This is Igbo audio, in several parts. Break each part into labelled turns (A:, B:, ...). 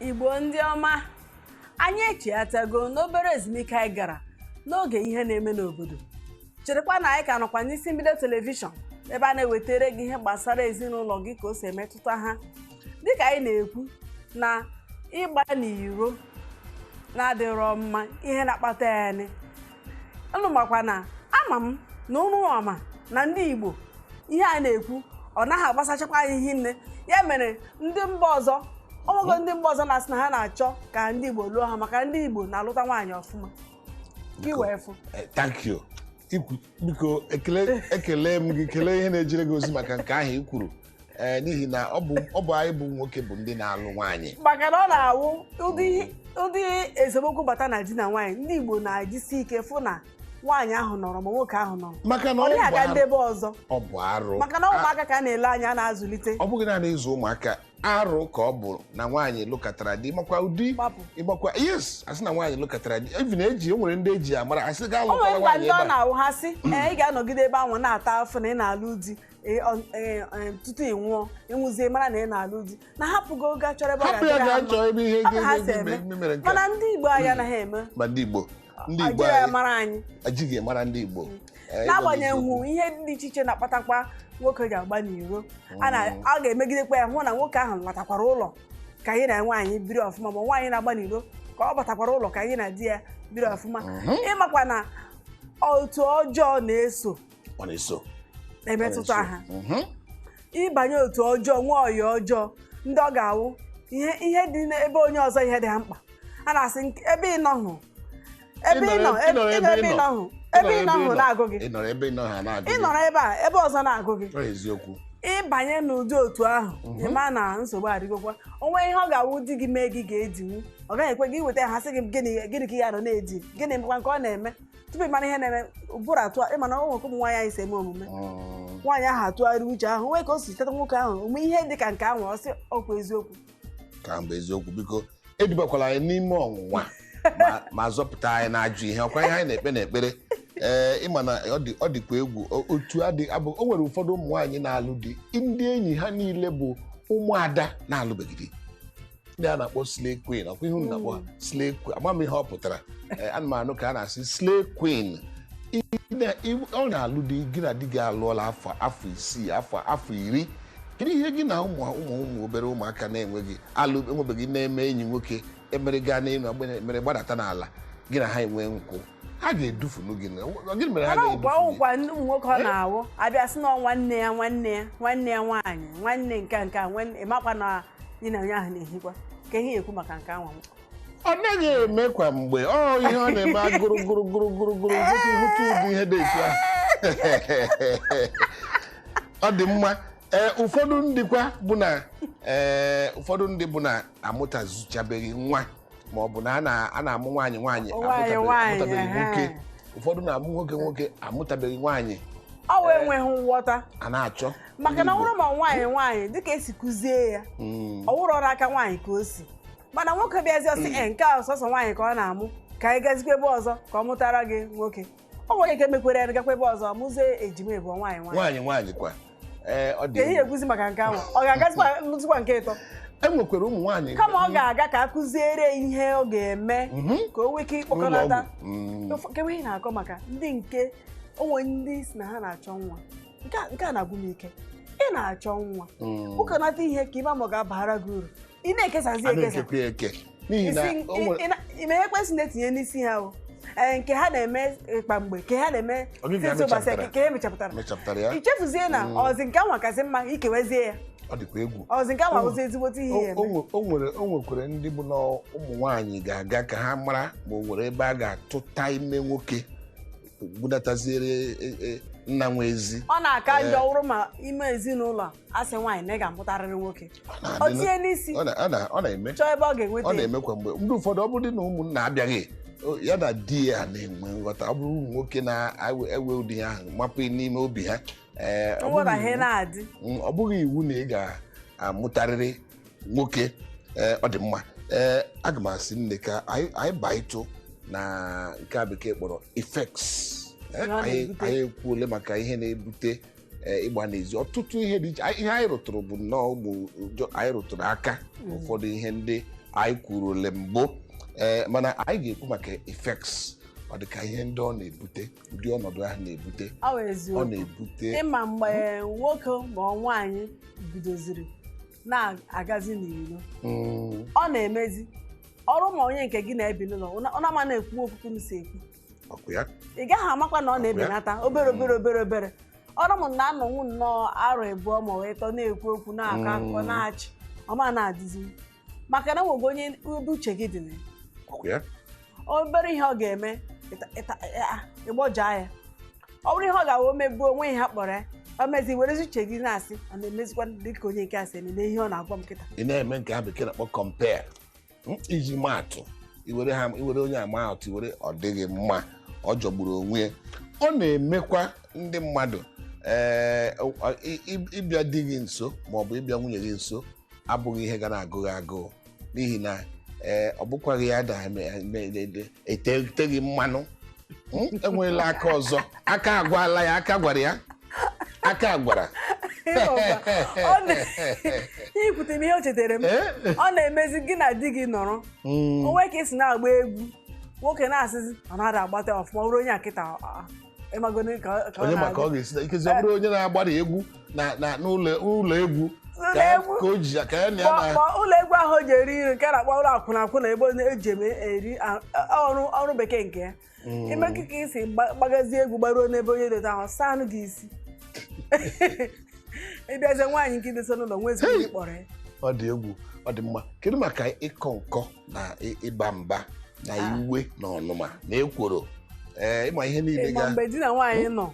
A: Igbo ndị ọma, anyị echighatago n'obere ezumike anyị gara n'oge ihe na-eme n'obodo. Cherekwa na anyị ka nọkwa n'isi mbido telivishọn, ebe a na-ewetara gị ihe gbasara ezinụlọ gị ka o si emetụta ha, dịka anyị na-ekwu na ịgba n'iro na-adịrọ mma, ihe na-akpata ya ni unu makwa na ama m na unu ama na ndị Igbo ihe a na-ekwu ọ naghị agbasachakwa anyị ihe nne ya mere ndị mba ọzọ ọnwego ndị mba ọzọ na-asị na ha na-achọ ka ndị Igbo lụọ ha maka ndị Igbo na-alụta nwaanyị ọfụma gị wee fụ.
B: Thank you. Ikwu biko, ekele ekele m gị, kelee ihe na-ejere gị ozi maka nke ahụ i kwuru, ee, n'ihi na ọ bụ anyị bụ nwoke bụ ndị na-alụ nwaanyị.
A: Maka na ọ na-awụ ụdị esemokwu bata na di na nwaanyị, ndị Igbo na-ejisi ike fụ na nwaanyị ahụ nọrọ ma nwoke ahụ nọrọ.
B: Maka na
A: ọ
B: ọ
A: dịghị
B: bụ
A: aga
B: arụ.
A: Ndebe ọzọ.
B: Ọ bụ arụ.
A: Maka na ụmụaka ka a na-ele anya, a na-azụlite.
B: Ọ bụghị naanị ịzụ ụmụaka, arụ ka ọ bụ na nwaanyị lụkọtara di makwa ụdị
A: gbapụ.
B: Ịgbakwa, yes, asị na nwaanyị lụkọtara di, even eji o nwere ndị eji amara asị gaa
A: O nwere
B: lụkọrọ
A: mgbe
B: nwaanyị
A: ndị ọ
B: ebe a.
A: na-awụ ha sị, ee, ị ga-anọgide ebe ahụ na-ata afọ na ị na-alụ di, ee, ee, tutu ị nwụọ, ịnwụzie mara na ị na-alụ di na hapụgo gaa chọrọ ebe ọ
B: hapụ ya
A: ga-adịrị
B: gaa
A: ha mma.
B: chọọ ebe ihe
A: Ọ ka ha si
B: ga-
A: eme.
B: mere nke a.
A: Mana ndị Igbo anyị anaghị eme.
B: Ma ndị Igbo
A: ajịghị
B: anyị
A: mara anyị.
B: Ejighị mara ndị Igbo. Ee,
A: N'agbanyeghị ihe dị iche iche na-akpatakwa nwoke ji agba n'iro, a ga-emegidekwa ya hụ na nwoke ahụ latakwara ụlọ ka anyị na nwaanyị biri ọfụma, ma nwaanyị na-agba n'iro ka ọ batakwara ụlọ ka anyị na di ya biri ọfụma. Ịmakwa na otu ọjọọ na-eso
B: ọ na-eso
A: emetụta ha. Ịbanye otu ọjọọ, nwa ọyị ọjọọ, ndị ọ ga-awụ ihe dị n'ebe onye ọzọ, ihe dị ha mkpa, a na-asị ebe ị nọ hụ, ebe ị nọ,
B: Ị nọrọ
A: ebe ị nọ hụ, ebe ị nọ hụ na-agụ gị.
B: Ị nọrọ ebe ị nọ ha na-agụ
A: Ị
B: gị.
A: nọrọ ebe a, ebe ọzọ na-agụ gị.
B: Ọ eziokwu.
A: Ịbanye n'ụdị otu ahụ, ịma na nsogbu adịgokwa. Onwe ihe ọ ga-awụ di gị mee gị ga-edinwu, ọ gaghị ekwe gị weta ya. Ha sị gị, gịnị gịnị ka ị ga-anọ na-edi? Gịnị mekwa nke ọ na-eme tupu ị mara ihe na-eme ụbụrụ atụ? Ịma na ọ nwekwa ụmụ nwaanyị anyị si eme omume. Nwaanyị ahụ atụgharị uche ahụ nwee ka o si cheta nwoke ahụ omume ihe dị ka nke ahụ, ọ sị ọkwa eziokwu.
B: Ka mgbe eziokwu, biko edubakwala anyị n'ime ọnwụnwa, ma zọpụta anyị n'ajọ ihe. Ọkwa ihe anyị na-ekpe n'ekpere. Ee, ịma na ọ dịkwa egwu. Otu adị abụ, o nwere ụfọdụ ụmụ nwaanyị na-alụ di, ndị enyi ha niile bụ ụmụada na-alụbeghị di, ndị a na-akpọ slay queen. Ọkwa ihe unu na-akpọ ha slay queen, ama m ihe ọ pụtara. Ee, ana m anụ ka a na-asị slay queen. Ọ na-alụ di, gị na di gị alụọla afọ 6, afọ 10, kedu ihe gị na ụmụ ụmụ ụmụ obere ụmụaka na-enweghị alụ, enwebeghị, na-eme enyi nwoke, emere gaa n'elu, emere gbadata n'ala, gị na ha enwe nkwụ? Ha ga-edufunu gị gịnị mere ha
A: Mana ọgwụkwa
B: ga-edufu gị?
A: Ọgwụkwa ndị ụmụ nwoke ọ na-awụ abịa sị na ọ nwanne ya, nwanne ya, nwanne ya nwaanyị, nwanne nke a, nke a, nwanne, ịmakwa na gị na onye ahụ na-ehikwa ka ihe ekwu maka nke ahụ.
B: Ọ naghị eme kwa mgbe ọ ihe ọ na-eme agụrụ gụrụ gụrụ gụrụ gụrụ hụtụ hụtụ ụdị ihe dị etu ahụ. Ọ dị mma. Ee, ụfọdụ ndị kwa bụ na, ee, ụfọdụ ndị bụ na amụtazuchabeghị nwa, ma ọ bụ na a na-amụ nwaanyị nwaanyị
A: Nwaanyị, nwaanyị,
B: amụtabeghị nwoke.
A: ehe.
B: Ụfọdụ na-amụ nwoke nwoke, amụtabeghị nwaanyị.
A: Ọ wee enweghị nghọta.
B: A na-achọ
A: Maka na
B: ndị
A: ọ bụrụ ma nwaanyị nwaanyị dịka esi kụzie ya, ọ wụrụ ọrụ aka nwaanyị ka o si, mana nwoke bịazi ọsị, e nke a sọsọ nwaanyị ka ọ na-amụ, ka anyị gazikwa ebe ọzọ ka ọ mụtara gị nwoke. O nwere ike mekwere ya gakwa ebe ọzọ mụzie ejima ịbụọ, nwaanyị nwaanyị.
B: Nwaanyị nwaanyị kwa. Ee, ọ dị
A: Ka ihe
B: egwu.
A: ekwuzi maka nke ahụ, ọ ga-agazikwa lụzikwa nke ịtọ.
B: E nwekwara ụmụ nwaanyị
A: Kama ọ ga-aga ka a kụziere ya ihe ọ ga-eme ka o nwee ike ịkpọkọnata.
B: N'ụlọ ọgwụ.
A: Kewe ihe na-akọ maka ndị nke onwe ndị si na ha na-achọ nwa, nke a na-agwụ m ike. Ị na-achọ nwa, kpokọnata ihe ka ịma ma ọ ga-abara gị uru. Ị na-ekesazi
B: A
A: ekesa.
B: Na-ekekwa ya eke n'ihi na
A: Isi
B: o nwere
A: ime ekwesị na-etinye n'isi ha o. Ee, nke ha na-eme ịkpa mgbe nke ha na-eme
B: Ọ gị ka ha
A: sisi ụbọchị
B: mechapụtara?
A: Nke ha mechapụtara.
B: Mechapụtara ya.
A: Ichefuzie na ọzi nke anwa kasị mma, ikewezie ya.
B: Ọ dịkwa egwu.
A: Ọzi nke anwa ozi ezigbote ihe ya
B: O
A: eme.
B: o nwekwara ndị bụ na ụmụ nwaanyị ga-aga ka ha mara ma o nwere ebe a ga-atụta ime nwoke budataziere nna nwe ezi.
A: Ọ na-aka njọ wụrụ ma ime ezinụlọ a sị nwaanyị na ị ga-amụtarịrị nwoke.
B: Ọ
A: Ọ
B: na-adị
A: tinye n'isi
B: ọ na-eme.
A: Chọọ ebe ọ ga-enweta
B: Ọ
A: ya.
B: na-eme kwa mgbe. Ndị ụfọdụ, ọ bụrụ na ụmụnna abịaghị, ya na di ya na-enwe nghọta. Ọ bụrụ ụmụ nwoke na-ewe ụdị ihe ahụ mapụ n'ime obi ha, ee, ọ bụghị
A: Nghọtahie na-adị.
B: Ọ bụghị iwu na ị ga-amụtarịrị nwoke. Ee, ọ dị mma. Ee, aga m asị nne ka anyị baa ịtụ na nke a bekee kpọrọ effects.
A: Ihe ọ na-ebute.
B: Anyị ekwuole maka ihe na-ebute, ịgba n'ezi, ọtụtụ ihe dị iche. Ihe anyị rụtụrụ bụ nnọọ ụmụ ụjọ anyị rụtụrụ aka, ụfọdụ ihe ndị Anyị kwurule mbụ, ee, mana anyị ga-ekwu maka effects. Ọ dịka ihe ndị ọ na-ebute, ụdị ọnọdụ ahụ na-ebute.
A: Ọ bụ
B: Ọ
A: eziokwu.
B: na-ebute.
A: Ịma mgbe nwoke ma ọ nwaanyị bidoziri na-agazi n'iro, ọ na-emezi ọrụ, ma onye nke gị na-ebi n'ụlọ, ọ na-ama na-ekwu okwu unu si ekwu.
B: Ọkụ ya.
A: Ị gaghị amakwa na ọ na-ebenata obere obere obere obere. Ọrụ m na-anọnwụ nnọọ arọ 2 ma ọ ịtọ na-ekwu okwu, na-akọ akụkọ, na-achị ọma, na-adịzi maka na nwego onye ebe uche gị dị na ya.
B: Ọkụ ya.
A: Obere ihe ọ ga-eme, ịgbọjaa ya. Ọ bụrụ ihe ọ ga-awe omegbuo onwe ihe ha kpọrọ ya, o mezi werezi uche gị na-asị ọ na-emezikwa dịka onye nke a si eme na ihe ọ na-agwa m kịta.
B: Ị na-eme nke ha bekee na-akpọ compare. Iji maa atụ, iwere ha, iwere onye ama atụ, iwere, ọ dịghị mma, ọ jọgburu onwe ya. Ọ na-emekwa ndị mmadụ, ee, ịbịa di gị nso ma ọ bụ ịbịa nwunye gị nso abụghị ihe ga na-agụ gị agụụ, n'ihi na, ee, ọ bụkwaghị ya da ete gị mmanụ. Enweela aka ọzọ, aka agwala ya, aka gwara ya, aka gwara.
A: Ikwute m ihe o chetara m.
B: Ee?
A: Ọ na-emezi gị na di gị nọrọ, onwe ka esi na-agba egwu, nwoke na-asịzi ọ naghị agbata ọfụma, ọ bụrụ onye a kịta ịmagonu ka ọ
B: Onye maka
A: na-agụ.
B: ọ ga-esi ikezi, ọ bụrụ onye na-agbara egwu na n'ụlọ ụlọ egwu
A: Ụlọ
B: ka
A: egwu.
B: ka o ji ka ya na ya na
A: Kpọọ ụlọ egwu ahụ o ji eri nri, nke a na-akpọ ụlọ akwụna akwụna, ebe ọ eji eme eri ọrụ ọrụ bekee nke ya ime ka isi gbagazie egwu gbaruo n'ebe onye dị ahụ saa anụ gị isi, ịbịazie nwaanyị nke dị so n'ụlọ nwee ezigbo ihe kpọrọ ya.
B: Ọ dị egwu, ọ dị mma. Kedu maka ịkọ nkọ na ịba mba na iwe na ọnụma na ekworo, ee, ịma ihe niile
A: Ịma
B: ga
A: mgbe di na nwaanyị nọ,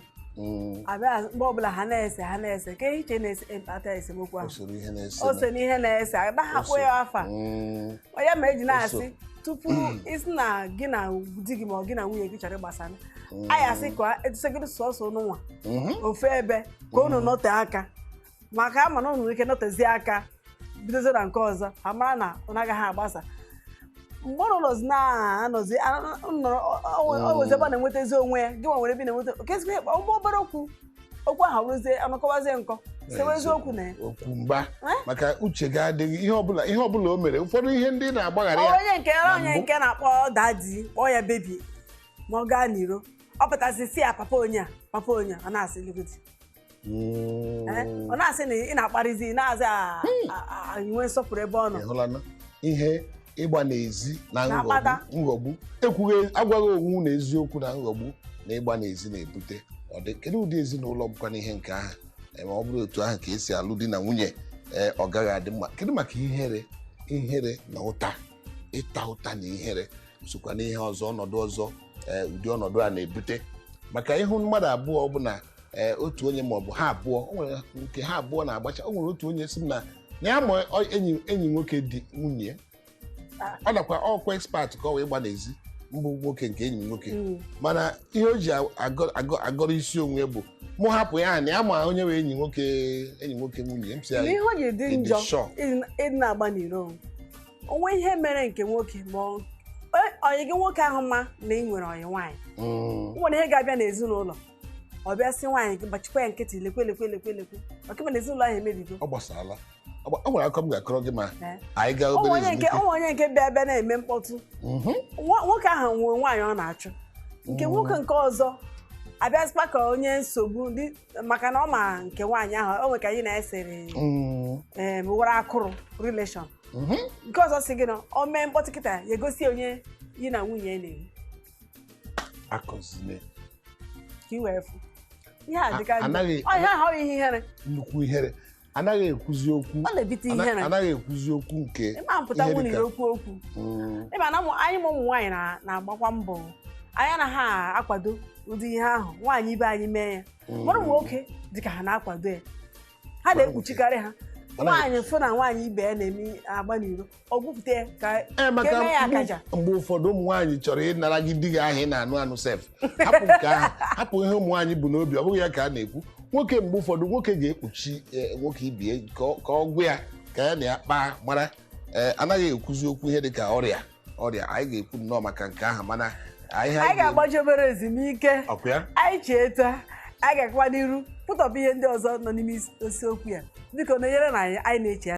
A: abịa mgbe ọbụla ha na-ese, ha na-ese ka iche na-akpata esemokwu ahụ.
B: O soro ihe na-ese.
A: O so n'ihe na-ese, anaghị akpọ ya afa. Ya ma eji na-asị tupu isi na gị na di gị ma ọ gị na nwunye gị chọrọ ịgbasa, anyị asị ka edosegoro sọsọ unu nwa ofu ebe ka unu nọte aka, maka ama na unu nwere ike nọtezie aka bidozie na nke ọzọ, ha mara na unu agaghị agbasa. Mgbe ụnụ nọzi na-anọzi o wezi ebe a na-enwetazi onwe ya, gị nwa nwere ebe ị na-enweta oke ezigbo ihe, ụgbọ obere okwu, okwu ahụ rụzie anọkọwazie nkọ sewe okwu na ya.
B: Okwu mba.
A: Eh?
B: Maka uche gị adịghị ihe ọbụla, ihe ọbụla o mere, ụfọdụ ihe ndị na-agbaghara
A: Ọ
B: ya
A: onye nke
B: na
A: onye
B: mbụ.
A: Nke na-akpọ daddy, kpọọ ya baby, ma ọ gaa n'iro, ọ pụtasị si ya papa onye a, papa onye a, ọ na-asị legodi. Ọ na-asị na ị na-akparịzi, ị na-azị inwe nsọpụrụ ebe ọ nọ.
B: Ị hụlanụ ihe ịgba n'ezi na
A: Na-akpata.
B: nghọgbu, nghọgbu, ekwughị, agwaghị onwe na eziokwu na nghọgbu na ịgba n'ezi na-ebute. Ọ dị kedu ụdị ezinụlọ bụkwa n'ihe nke ahụ? Ee, ma ọ bụrụ otu ahụ ka esi alụ di na nwunye, ee, ọ gaghị adị mma. Kedu maka ihere, ihere na ụta, ịta ụta na ihere sokwa n'ihe ọzọ ọnọdụ ọzọ, ee, ụdị ọnọdụ a na-ebute, maka ịhụ mmadụ abụọ bụ na, ee, otu onye maọbụ ha abụọ, o nwere nke ha abụọ na-agbacha. O nwere otu onye si m na ya ma enyi nwoke di nwunye ya. Ọ nakwa ọkwa expert ka ọ wee gba n'ezi mbụ nwoke nke enyi m nwoke, mana ihe o ji agọrọ isi onwe bụ mụ hapụ ya na ya ma onye wee enyi nwoke nwunye m si ya.
A: Mgbe ihe o ji dị
B: Ịdị
A: njọ
B: sure.
A: ịdị na-agba n'iro, onwe ihe mere nke nwoke ma ọyị gị nwoke ahụ ma na ị nwere ọyị nwaanyị, nwere ihe ga-abịa n'ezinụlọ, ọ bịa sị nwaanyị gị gbachikwa ya nkịtị, lekwe lekwe lekwe lekwe, maka ịma na ezinụlọ ahụ emebigo.
B: Ọ gbasala. O nwere akụkọ m ga-akọrọ gị ma
A: Ee.
B: anyị gaa
A: O
B: obere
A: nwere onye nke
B: ezumike.
A: o nwere onye nke bịa bịa na-eme mkpọtụ. Nwoke ahụ nwere nwaanyị ọ na-achụ, nke nwoke nke ọzọ abịazikwa ka onye nsogbu maka na ọ ma nke nwaanyị ahụ o nwere ka anyị na-esere were akụrụ relation. Nke ọzọ si gị na o mee mkpọtụ kịta, ya egosi onye yi na nwunye ya na-eri.
B: Akọzine.
A: Ka ị wee fụ ihe a dịka ọ ihe ahụ ọ ihe ihere.
B: Nnukwu ihere, anaghị ekwuzi okwu.
A: Ọ na-ebite ihere.
B: Anaghị ekwuzi okwu nke
A: Ịma mpụta
B: ihe
A: nwunye
B: dịka
A: okwu okwu. Ịma na anyị ma ụmụ nwaanyị na-agbakwa mbọ, anyị anaghị akwado ụdị ihe ahụ nwaanyị ibe anyị mee ya, mara ụmụ nwoke dịka ha na-akwado ya, ha na-ekpuchikarị ha. Nwaanyị fụ na nwaanyị ibe ya na-eme agba n'iro, ọ gwupụta ya ka
B: Ee,
A: ka
B: maka
A: eme ya akaja.
B: Mgbe ụfọdụ ụmụ nwaanyị chọrọ ịnara gị di gị ahụ ị na-anụ anụ sef. Hapụ nke ahụ, hapụ ihe ụmụ nwaanyị bụ n'obi, ọ bụghị ya ka a na-ekwu. Nwoke, mgbe ụfọdụ nwoke ga-ekpuchi, nwoke ibie ka ọ gwa ya ka ya na ya kpaa mara. Ee, anaghị ekwuzi okwu ihe dịka ọrịa, ọrịa anyị ga-ekwu nnọọ maka nke ahụ, mana anyị
A: Anyị ga-agbaji obere ezumike.
B: Ọkwa ya.
A: Anyị cheta, anyị ga-akwa n'iru pụtọpụ ihe ndị ọzọ nọ n'ime isiokwu ya. Biko nọnyere na anyị, anyị na-eche ya.